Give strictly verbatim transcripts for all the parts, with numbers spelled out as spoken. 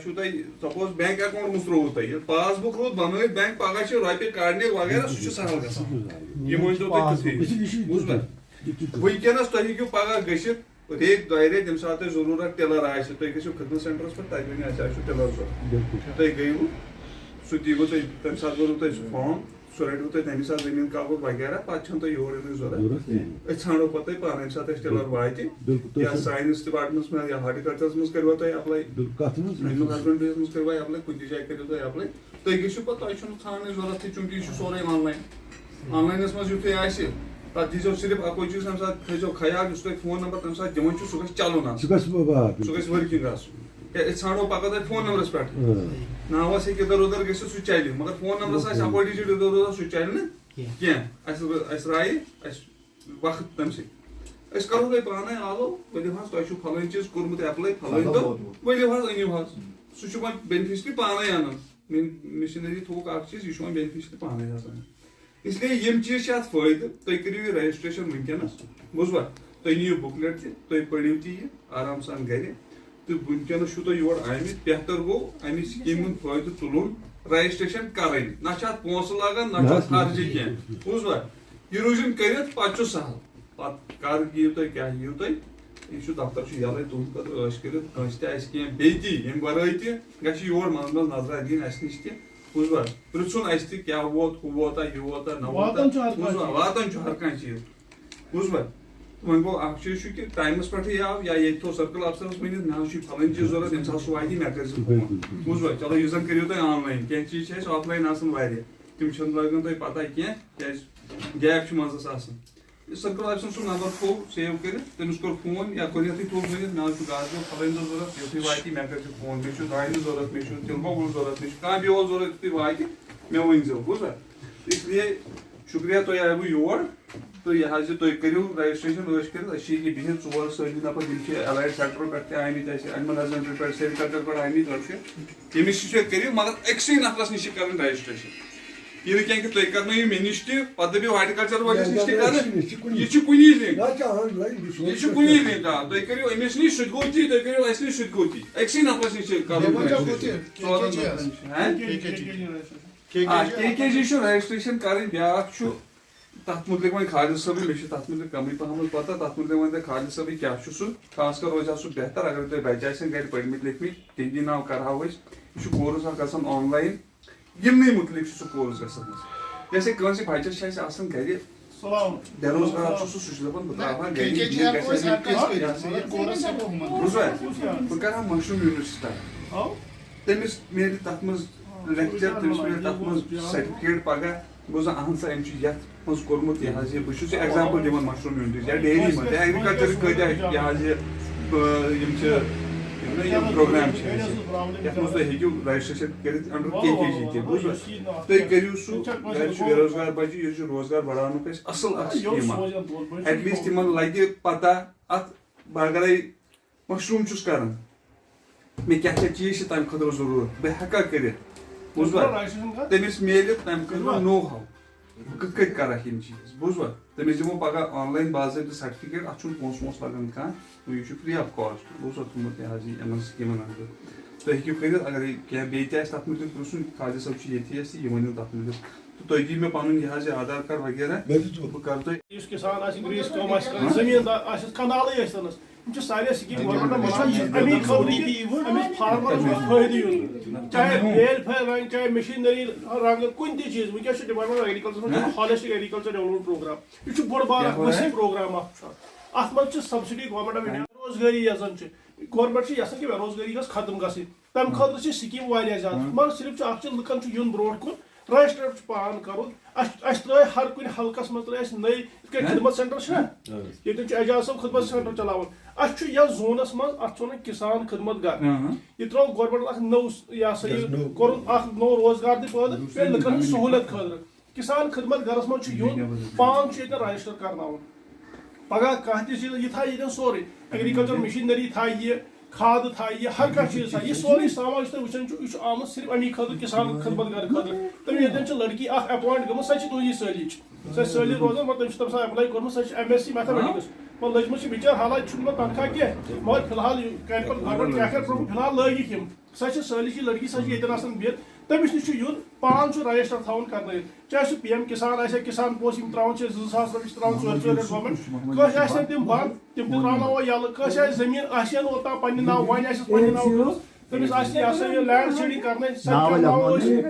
چھُو تۄہہِ suppose bank account منٛز ترٛووُ تۄہہِ، ییٚلہِ پاس بُک روٗد بنٲوِتھ بینک، پگاہ چھِ رۄپیہِ کڑنہِ وغیرہ، سُہ چھُ سہل گژھان۔ یہِ مٲنۍ تو تُہۍ تِتھُے۔ بوٗز بہٕ؟ وٕنکیٚنس تۄہہِ ہیٚکِو پگاہ گٔژھِتھ، ریٚتۍ دۄیہِ ریٚتۍ، ییٚمہِ ساتہٕ تۄہہِ ضروٗرت ٹِلر آسہِ، تُہۍ گٔژھِو خدمت سینٹرس پٮ۪ٹھ، تَتہِ ؤنِو، اَسہِ حظ چھُ ٹِلر ضروٗرت۔ بِلکُل۔ تُہۍ گٔیوٕ، سُہ دیٖوٕ تۄہہِ، تَمہِ ساتہٕ کوٚروٕ تۄہہِ سُہ فارم، سُہ رٔٹِو تُہۍ تَمی ساتہٕ زٔمیٖن کاغذ وغیرہ، پَتہٕ چھَنہٕ تۄہہِ یورٕ یِنٕچ ضروٗرت۔ ضروٗرت کِہیٖنۍ۔ أسۍ ژھانڈو پَتہٕ تۄہہِ پانہٕ، ییٚمہِ ساتہٕ اَسہِ ٹِلر واتہِ، بِلکُل، تُہۍ یا چھِو ساینس ڈپارٹمنٹس منٛز یا ہارٹیکلچرس منٛز کٔروا تۄہہِ اپلاے، بِلکُل، کَتھ منٛز؟ اینیمل ہسبنڈریس منٛز کٔروا اپلاے، کُنہِ تہِ جایہِ کٔرِو تُہۍ اپلاے۔ تُہۍ گٔژھِو پَتہٕ، تۄہہِ چھُنہٕ ژھانڈنٕچ ضروٗرت تہِ، چوٗنٛکہِ یہِ چھُ سورُے آن لاین۔ آن لاینَس منٛز یُتھُے آسہِ، تَتھ دیٖزیو صرف اَکُے چیٖز، تَمہِ ساتہٕ تھٲیزیو خیال، یُس تۄہہِ فون نمبر تَمہِ ساتہٕ دِوان چھُ، سُہ گژھِ چَلُن آسُن۔ سُہ گژھِ، آ، بِلکُل۔ سُہ گژھِ ؤرکِنگ آسُن۔ کیٛازِ أسۍ ژھانڈو پَگاہ تۄہہِ فون نمبرَس پٮ۪ٹھ۔ اۭں۔ ناوَس ہیٚکہِ اِدھر اُدھر گٔژھِتھ، سُہ چَلہِ، مگر فون نمبرَس آسہِ بِلکُل۔ اَکُے ڈِجِٹ اِدھر اُدھر، سُہ چَلہِ نہٕ کینٛہہ۔ کینٛہہ۔ اَسہِ، اَسہِ رایہِ، اَسہِ وقت تَمہِ سۭتۍ۔ أسۍ کَرو تۄہہِ پانَے آلو، ؤلِو حظ، تۄہہِ چھُو پھلٲنۍ چیٖز کوٚرمُت ایپلاے، پھلٲنۍ دۄہ، ؤلِو حظ، أنِو حظ۔ سُہ چھُ وۄنۍ بینیفشری پانَے اَنان۔ مےٚ، مِشنری تھوٚوُکھ اَکھ چیٖز، یہِ چھُ وۄنۍ بینیفشری پانَے حظ اَنان۔ اس لیے یِم چیٖز چھِ اَتھ فٲیدٕ۔ تُہۍ کٔرِو یہِ رجسٹریشن وٕنکیٚنَس، بوٗزوا؟ تُہۍ نِیِو بُکلیٹ تہِ، تُہۍ پٔرِو تہِ یہِ آرام سان گرِ۔ تہٕ وٕنکیٚنَس چھُو تُہۍ یور آمٕتۍ، بہتر گوٚو اَمہِ سکیٖمہِ ہُنٛد فٲیدٕ تُلُن، رجسٹریشن کَرٕنۍ۔ نہ چھِ اَتھ پونٛسہٕ لَگان، نہ چھِ اَتھ خرچہٕ کینٛہہ، بوٗزوا؟ یہِ روٗزِن کٔرِتھ، پَتہٕ چھُ سَہل۔ پَتہٕ کَر یِیِو تُہۍ، کیٛاہ یِیِو تُہۍ؟ یہِ چھُ دفتر چھُ یَلَے تُہُنٛد خٲطرٕ، عٲش کٔرِتھ۔ کٲنٛسہِ تہِ آسہِ کینٛہہ بیٚیہِ تہِ ییٚمہِ وَرٲے تہِ، گژھِ یور منٛزٕ منٛزٕ نظرا دِنۍ اَسہِ نِش تہِ، بوٗزوا؟ پرٛژھُن اَسہِ تہِ، کیٛاہ ووت، ہُہ ووتا، یہِ ووتا، نہ ووتا، واتان چھُ ہر کانٛہہ بوٗزوا؟ چیٖز۔ واتان چھُ ہر کانٛہہ چیٖز، بوٗزوا؟ تہٕ وۄنۍ گوٚو اَکھ چیٖز چھُ کہِ ٹایمَس پٮ۪ٹھٕے آو، یا ییٚتہِ تھوٚو سٔرکٕل اَفسَرَس ؤنِتھ، مےٚ حظ چھُ یہِ پھلٲنۍ چیٖز ضوٚرَتھ، ییٚمہِ ساتہٕ سُہ واتہِ، مےٚ کٔرۍزِ فون، بوٗزوا؟ چلو، یُس زَن کٔرِو تُہۍ آن لاین، کینٛہہ چیٖز چھِ اَسہِ آف لاین آسان واریاہ، تِم چھِنہٕ لَگان تۄہہِ پَتہ کینٛہہ، کیٛازِ گیپ چھُ منٛزَس آسان۔ یہِ سٔرکٕل آفسَرَن سُنٛد نمبر تھوٚو سیو کٔرِتھ، تٔمِس کوٚر فون یا گۄڈٕنیتھٕے تھوٚو ؤنِتھ، مےٚ حظ چھُ گاسہٕ بیول فلٲنۍ دۄہ ضوٚرَتھ، یُتھُے واتہِ مےٚ کٔرۍزِ فون، مےٚ چھُ دانہِ ضوٚرَتھ، مےٚ چھُ تِلہٕ گۄگُل ضوٚرَتھ، مےٚ چھُ کانٛہہ بیول ضوٚرَتھ، یُتھُے واتہِ مےٚ ؤنۍزیو، بوٗزوا؟ اس لیے شُکریہ تۄہہِ آیوٕ یور، تہٕ یہِ حظ یہِ تُہۍ کٔرِو رجسٹریشن عٲش کٔرِتھ، أسۍ چھِ ییٚکیٛاہ بِہِتھ ژور سٲنۍ نفر، یِم چھِ ایلایڈ سیکٹرو پٮ۪ٹھ تہِ آمٕتۍ، اَسہِ اینیمل ہسبنڈری پٮ۪ٹھ، سیریکلچر پٮ۪ٹھ آمٕتۍ، تۄہہِ چھِ تٔمِس نِش کٔرِو، مگر أکسٕے نفرَس نِش چھِ کَرٕنۍ رجسٹریشن۔ یہِ نہٕ کینٛہہ کہِ تُہۍ کرنٲیِو مےٚ نِش تہِ، پتہٕ دٔپِو ہارٹیکلچر وٲلِس نِش تہِ کرٕ۔ یہِ چھُ کُنی لِنک۔ یہِ چھُ کُنی لِنک، آ۔ تُہۍ کٔرِو أمِس نِش، سُہ تہِ گوٚو تی، تُہۍ کٔرِو اَسہِ نِش، سُہ تہِ گوٚو تی۔ أکسٕے نفرَس نِش چھِ کرُن۔ ژورَن نفرَن نِش۔ ہہ؟ آ، کے کے جی چھُ رجسٹریشن کرٕنۍ، بیٛاکھ چھُ تَتھ مُتعلِق وۄنۍ خالد صٲبٕے، مےٚ چھُ تَتھ مُتعلِق کَمٕے پَہمَتھ پَتہ، تَتھ مُتعلِق وۄنۍ تۄہہِ خالد صٲبٕے کیٛاہ چھُ سُہ، خاص کر روزِ ہا سُہ بہتر اگر تۄہہِ بَچہِ آسن گَرِ پٔرۍمٕتۍ لیکھمٕتۍ، تِہِنٛدی ناو کَرہاو أسۍ۔ یہِ چھُ کورس اَکھ گژھان آن لاین، یِمنٕے مُتعلِق چھُ سُہ کورس گژھان حظ۔ جیسے کٲنٛسہِ بَچَس چھِ اَسہِ آسان گَرِ سلام۔ بے روزگار چھُ سُہ، سُہ چھُ دَپان بہٕ ترٛاوٕ ہا گَرِ، یہِ گژھِ ہا مےٚ کینٛہہ، یہِ ہسا یہِ۔ بہٕ کَرٕ ہا مشروٗم یونیورسٹی start۔ تٔمِس میلہِ تَتھ منٛز لیکچر، تٔمِس میلہِ تَتھ منٛز سرٹیفکیٹ پَگاہ۔ بہٕ اوسُس، اہن سا، أمۍ چھُ یَتھ منٛز کوٚرمُت یہِ حظ یہِ، بہٕ چھُس یہِ ایگزامپل دِوان مشروٗم یوٗنٹٕچ یا ڈیری منٛز یا ایگریکلچرٕکۍ کۭتیٛاہ یہِ حظ یہِ، آ، یِم چھِ، یِم نہ یِم پروگرام چھِ اَسہِ، یَتھ منٛز تُہۍ ہیٚکِو رجسٹریشن کٔرِتھ انڈر کے کے جی تہِ، بوٗزوا؟ تُہۍ کٔرِو سُہ، گرِ چھُ بے روزگار بچہِ، یہِ چھُ روزگار بڑاونُک اَسہِ اَصٕل اَکھ سکیٖم اَکھ۔ ایٹ لیٖسٹ تِمن لگہِ پتہ اَتھ، بہٕ اگرے مشروٗم چھُس کران، مےٚ کیٛاہ کیٛاہ چیٖز چھِ تَمہِ خٲطرٕ ضروٗرت، بہٕ ہٮ۪کا کٔرِتھ؟ بوٗزوا؟ تٔمِس میلہِ تَمہِ خٲطرٕ نو ہاو، بہٕ کِتھ کٔنۍ کَرٕ اَتھ یِم چیٖز؟ بوٗزوا؟ تٔمِس دِمو پَگاہ آن لاین باضٲبطہٕ سرٹیفکیٹ، اَتھ چھُنہٕ پونٛسہٕ وونٛسہٕ لَگان کانٛہہ، یہِ چھُ free of cost، بوٗزوا؟ تھوٚمُت یہِ حظ یہِ یِمَن سکیٖمَن اَندَر۔ تُہۍ ہیٚکِو کٔرِتھ، اَگَرے کینٛہہ بیٚیہِ تہِ آسہِ تَتھ مُتعلِق پرٛژھُن، خالد صٲب چھُ ییٚتھی اَسہِ، یہِ ؤنِو تَتھ مُتعلِق۔ تہٕ تُہۍ دِیِو مےٚ پَنُن یہِ حظ یہِ آدھار کارڈ وغیرہ، بہٕ کَرٕ تۄہہِ۔ یُس کِسان آسہِ، گرٛیٖسۍ کٲم آسہِ کَرٕنۍ، زٔمیٖندار آسٮ۪س، کَنالٕے ٲسۍتَنَس، یِم چھِ سارے سکیٖم گورنمنٹَن منٛز اَمی خٲطرٕ کہِ أمِس فارمَرَس گوٚژھ فٲیدٕ یُن۔ چاہے بیل پھلۍ رَنٛگ، چاہے مِشیٖنٔری رَنٛگ، کُنہِ تہِ چیٖز۔ وٕنکیٚس چھُ ڈپارٹمنٹ آف ایگریکلچرَس منٛز چھُ ہالسٹک ایگریکلچر ڈیولپمنٹ پروگرام۔ یہِ چھُ بوٚڑ بار اَکھ وسیع پروگرام اَکھ چھُ۔ اَتھ منٛز چھِ سبسڈی گورنمنٹ آف انڈیا، روزگٲری یۄس زَن چھِ، گورنمنٹ چھِ یَژھان کہِ بے روزگٲری گژھِ ختم گژھٕنۍ۔ تَمہِ خٲطرٕ چھِ سکیٖم واریاہ زیادٕ، مگر صرف چھُ اَکھ چیٖز، لُکَن چھُ یُن برونٛٹھ کُن، رجسٹر چھُ پان کَرُن۔ اَسہِ، اَسہِ ترٛٲے ہر کُنہِ حلقَس منٛز ترٛٲے اَسہِ نٔے، یِتھ کٔنۍ خدمت سینٹر چھِنہ، ییٚتٮ۪ن چھُ اعجاز صٲب خدمت سینٹر چلاوان۔ اَسہِ چھُ یَتھ زونَس منٛز، اَتھ چھُ وَنان کِسان خدمت گھر۔ یہِ ترٛوو گورنمنٹَن اَکھ نٔو، یہِ ہسا یہِ کوٚرُن اَکھ نوٚو روزگار تہِ پٲدٕ، بیٚیہِ لُکَن ہٕنٛز سہوٗلیت خٲطرٕ۔ کِسان خدمت گھرَس منٛز چھُ یُن، پان چھُ ییٚتٮ۪ن رجسٹر کرناوُن۔ پگاہ کانٛہہ تہِ چیٖز، یہِ تھایہِ ییٚتٮ۪ن سورُے، ایگریکلچر مشینری تھایہِ یہِ، کھاد تھایہِ یہِ، ہر کانٛہہ چیٖز تھایہِ۔ یہِ سورُے سامان یُس تُہۍ وٕچھان چھِو، یہِ چھُ آمُت صرف اَمی خٲطرٕ، کِسان خدمت گھر خٲطرٕ۔ تہٕ ییٚتٮ۪ن چھِ لڑکی اکھ اپوینٹ گٔمٕژ، سۄ چھِ تُہی سٲلیٖچ۔ سۄ چھِ سٲلیٖچ روزان، مطلب، تٔمِس چھُ تَمہِ ساتہٕ ایپلاے کوٚرمُت، سۄ چھِ ایم ایس سی میتھامیٹکس۔ وۄنۍ لٔجمٕژ چھِ بِچٲر حالات، چھُنہٕ تِمن تنخواہ کینٛہہ، مگر فی الحال یہِ کرِ پتہٕ گورمنٹ کیٛاہ کرِ، برونٛہہ کُن فی الحال لٲگِکھ یِم۔ سۄ چھِ سٲلِش یہِ لڑکی، سۄ چھِ ییٚتٮ۪ن آسان بِہِتھ۔ تٔمِس نِش چھُ یُن، پان چھُ رجسٹر تھاوُن کرنٲیِتھ۔ چاہے سُہ پی ایم کسان آسہِ یا کسان پوش، یِم تراوان چھِ أسۍ زٕ ساس رۄپیہِ، چھِ تراوان ژورِ ژورِ لٹہِ گورمنٹ۔ کٲنٛسہِ آسہِ نہٕ تِم بنٛد، تِم تہِ تراوناوو یَلہٕ۔ کٲنٛسہِ آسہِ زٔمیٖن، آسہِ ہا نہٕ اوٚتام پننہِ ناوٕ، وۄنۍ آسٮ۪س پننہِ ناوٕ کٔرمٕژ، تٔمِس آسہِ یہِ ہسا یہِ لینڈ سیڈنگ کرنٲیِتھ، سۄ تہِ کرناوو أسۍ۔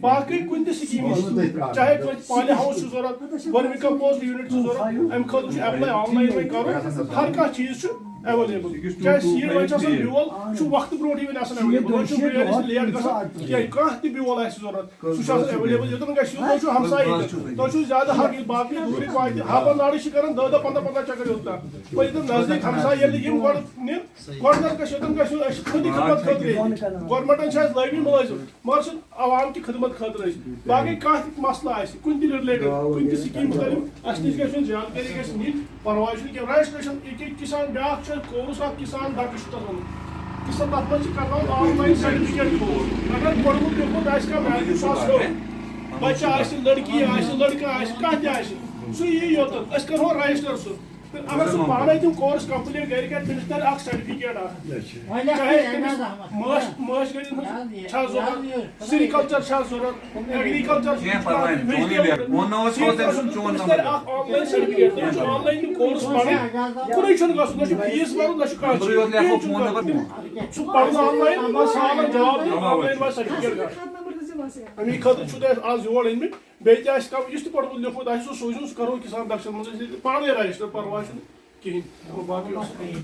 باقٕے کُنہِ تہِ سکیٖم آسہِ، چاہے کٲنٛسہِ پالی ہاوُس چھُ ضروٗرت، ؤرمی کمپوسٹ یوٗنٹ چھُ ضروٗرت، اَمہِ خٲطرٕ چھُ ایپلاے آن لاین وۄنۍ کرُن، ہر کانٛہہ چیٖز چھُ ایویلیبل۔ چاہے سیٖڈ وۄنۍ چھُ آسان بیول، چھُ وقتہٕ برونٛٹھٕے وۄنۍ آسان ایویلیبل۔ وۄنۍ چھُنہٕ بیول آسہِ لیٹ گژھان کینٛہہ، کانٛہہ تہِ بیول آسہِ ضروٗرت، سُہ چھُ آسان ایویلیبل۔ یوٚتن گژھِ یُن، تۄہہِ چھُو ہمسایہِ ییٚتہِ، تۄہہِ چھُو زیادٕ حق ییٚتہِ، باقٕے دوٗرِ پاتہِ ہاپن ناڑٕ چھِ کران دہ دہ پنٛداہ پنٛداہ چکر یوٚتام۔ وۄنۍ ییٚتٮ۪ن نزدیٖک ہمسایہِ ییٚلہِ یِم گۄڈٕ نِن، گۄڈٕنٮ۪تھ گژھِ یوٚتن گژھِ یُن، أسۍ چھِ خٔدی خدمت خٲطرٕ ییٚتہِ۔ گورمنٹن چھِ اَسہِ لٲگمٕتۍ مُلٲزِم، مگر چھُنہٕ عوام کہِ خدمت خٲطرٕ أسۍ۔ باقٕے کانٛہہ تہِ مسلہٕ آسہِ، کُنہِ تہِ رِلیٹڈ، کُنہِ تہِ سکیٖم مُتعلِق، اَسہِ نِش گژھِ یُن، زانکٲری گژھِ نِنۍ، پرواے چھُنہٕ کینٛہہ۔ رجسٹریشن أکہِ کسان، بیٛاکھ چھُ اَسہِ کورس اکھ کسان ڈاکٹر چھُ تَتھ وَنان۔ کسان تَتھ منٛز چھِ کرناوان آن لاین سرٹیفکیٹ کورس۔ اگر پوٚرمُت لیوٚکھمُت آسہِ کانٛہہ میٹرک پاس ہیوٚر، بچہٕ آسہِ، لڑکی آسہِ، لڑکہٕ آسہِ، کانٛہہ تہِ آسہِ، سُہ یی یوٚتن، أسۍ کرہون رجسٹر سُہ۔ تہٕ اگر سُہ پانے تِم کورس کمپلیٖٹ کرِ، کرِ، تٔمِس ترِ اکھ سرٹیفکیٹ اکھ۔ چاہے تٔمِس مٲنٛچھ، مٲنٛچھ گٔرِتھ ہٕنٛز چھا ضروٗرت، سیریکلچر چھا ضروٗرت، ایگریکلچر چھا کینٛہہ پرواے نہٕ، چون یہِ لیکھ، فون نہ اوس، تھوٚو تٔمۍ سُنٛد چون تٔمِس نمبر۔ ترِ اکھ آن لاین سرٹیفکیٹ، تٔمِس چھُ آن لاین تہِ کورس پرُن، کُنُے چھُنہٕ گژھُن، نہ چھُ فیٖس بَرُن، نہ چھُ کانٛہہ نمبرٕے یوت لیکھو، چیٖز، فون نمبر کِہیٖنۍ چھُنہٕ کَتھ۔ گژھُن۔ سُہ پَرُن آن لاین، بَس سوالَن جواب دیُن، آن لاین واتہِ سرٹیفکیٹ گژھُن۔ اَمی خٲطرٕ چھُو تۄہہِ آز یور أنۍمٕتۍ۔ بیٚیہِ تہِ آسہِ کانٛہہ، یُس تہِ پوٚرمُت لیوٚکھمُت آسہِ، سُہ سوٗزِو، سُہ کَرو کِسان دَفتَرَس منٛز أسۍ پانَے رجسٹر، پَرواے چھُنہٕ کِہیٖنۍ۔ گوٚو باقٕے وَسَلام۔